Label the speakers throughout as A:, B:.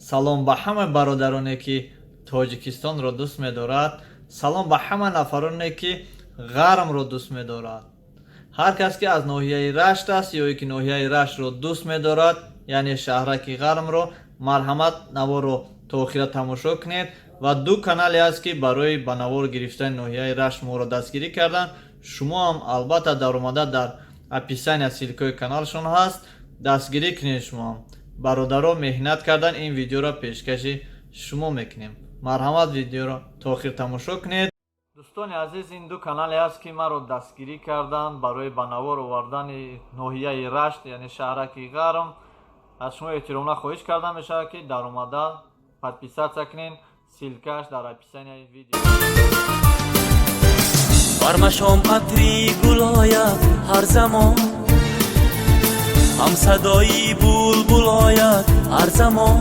A: Салом ба ҳама бародароне, ки Тоҷикистонро дӯст медорад. Салом ба ҳама нафароне, ки Ғармро дӯст медорад. Ҳар кас, ки аз ноҳияи Рашт аст ё ки ноҳияи Раштро дӯст медорад, яъне шаҳраки Ғармро, марҳамат, наворро то охира тамошо кунед. Ва ду канале аст, ки барои ба навор гирифтани ноҳияи Рашт моро дастгирӣ карданд. Шумо ҳам албатта даромада, дар описания ссылкаи каналшон ҳаст, дастгирӣ кунед. Шумо ҳам, бародаро, меҳнат кардан, ин видеоро пешкаши шумо мекунем. Марҳамат, видеоро то охир тамошо кунед. Дӯстони азиз, ин ду канале аст, ки маро дастгирӣ карданд барои ба навор овардани ноҳияи Рашт, яъне шаҳраки Ғарм. Аз шумо эҳтиромона хоҳиш карда мешавад, ки даромада подписаться кунед, ссылкаш дар описанияи видео.
B: Бар машом атри гул ояд ҳар замон, ҳам садои булбул ояд ҳар замон.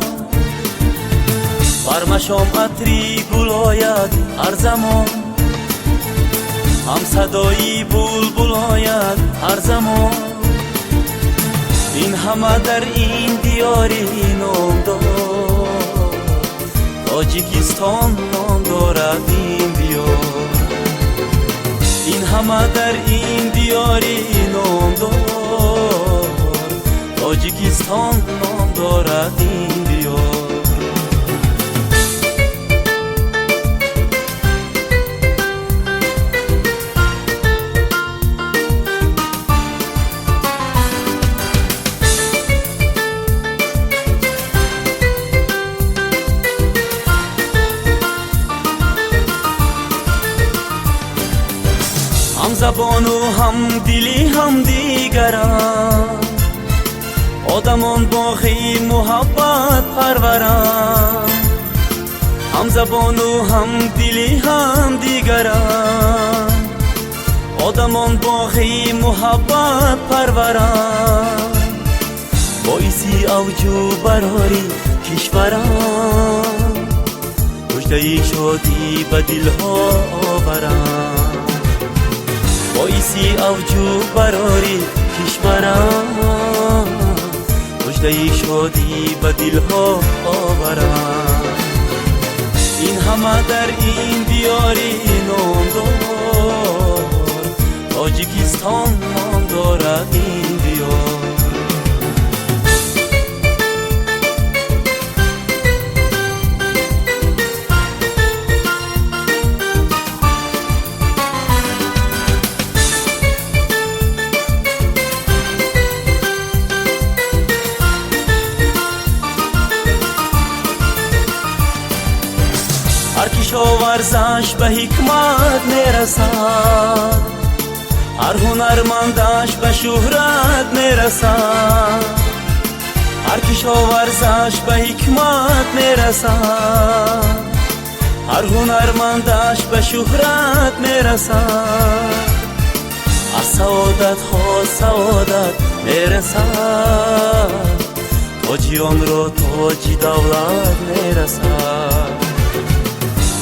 B: Бар машом атри гул ояд ҳар замон, ҳам садои булбул ояд ҳар замон. Ин ҳама дар ин диёри номдор, Тоҷикистон ном дорад ин диёр. Ин ҳама дар ин диёри номдор, Тоҷикистон ном дорад ин диёр. Ҳамзабону ҳамдили ҳамдигаранд, одамон боғи муҳаббат парваранд. Ҳамзабону ҳамдили ҳамдигаранд, одамон боғи муҳаббат парваранд. Боиси авҷу барори кишваранд, муждаи шодӣ ба дилҳо оваранд. Боиси авҷу барори кишварам, муждаи шодӣ ба дилҳо оварам. Ин ҳама дар ин диёри номдор, Тоҷикистон ном дорад ин диёр. Ҳар кишоварзаш ба ҳикмат мерасад, ҳар ҳунармандаш ба шӯҳрат мерасад. Ҳар кишоварзаш ба ҳикмат мерасад, ҳар ҳунармандаш ба шӯҳрат мерасад. Аз саодатҳо саодат мерасад, тоҷионро тоҷи давлат мерасад.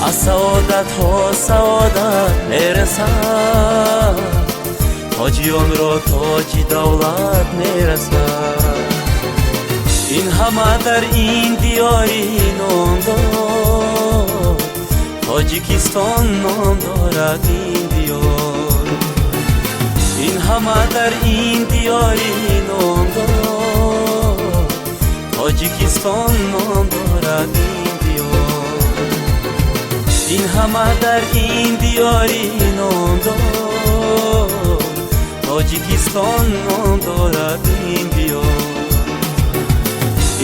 B: Аз саодатҳо саодат мерасад, тоҷионро тоҷи давлат мерасад. Ин ҳама дар ин диёри номдор, Тоҷикистон ном дорад ин диёр. Ин ҳама дар ин диёри номдор, Тоҷикистон ном дорад ин диёр. Ин ҳама дар ин диёри номдор, Тоҷикистон ном дорад ин диёр.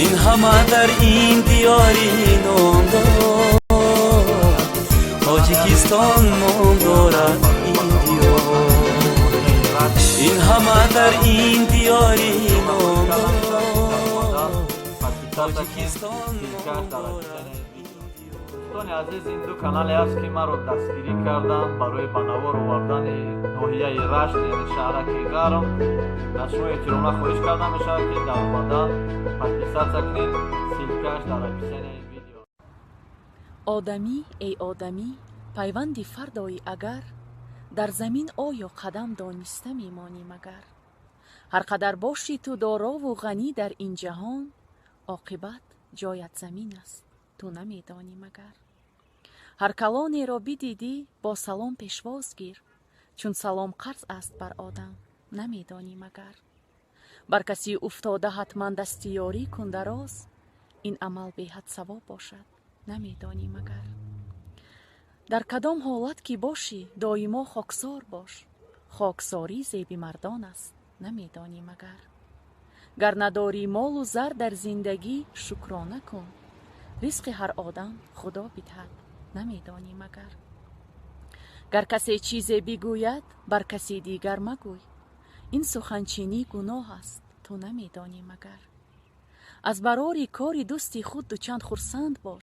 B: Ин ҳама дар ин диёри номдор, Тоҷикистон ном дорад ин диёр. Ин ҳама дар ин диёри номдор, Тоҷикистон ном дорад.
A: Дӯстони азиз, ин ду канале аст, ки маро дастгирӣ карданд барои ба навор овардани ноҳияи Рашт, яъне шаҳраки Ғарм. Аз шумо эҳтиромона хоҳиш карда мешавад, ки даромада подписаться кунед, ссылкаш дар описанияи видео.
C: Одамӣ, эй одамӣ, пайванди фардоӣ агар, дар замин оё қадам дониста мемонӣ магар? Ҳар қадар бошӣ ту дорову ғанӣ дар ин ҷаҳон, оқибат Ҷоят замин аст, ту намедонӣ магар. Ҳар калонеро бидидӣ, бо салом пешвоз гир, чун салом қарз аст бар одам, намедонӣ магар. Бар каси уфтода ҳатман дасти ёрӣ кун дароз, ин амал беҳад савоб бошад, намедонӣ магар. Дар кадом ҳолат ки бошӣ, доимо хоксор бош, хоксорӣ зеби мардон аст, намедонӣ магар. Гар надорӣ молу зар дар зиндагӣ, шукрона кун, ризқи ҳар одам Худо бидиҳад, намедонӣ магар. Гар касе чизе бигӯяд, бар каси дигар магӯй, ин суханчинӣ гуноҳ аст, ту намедонӣ магар. Аз барори кори дӯсти худ дучанд хурсанд бош.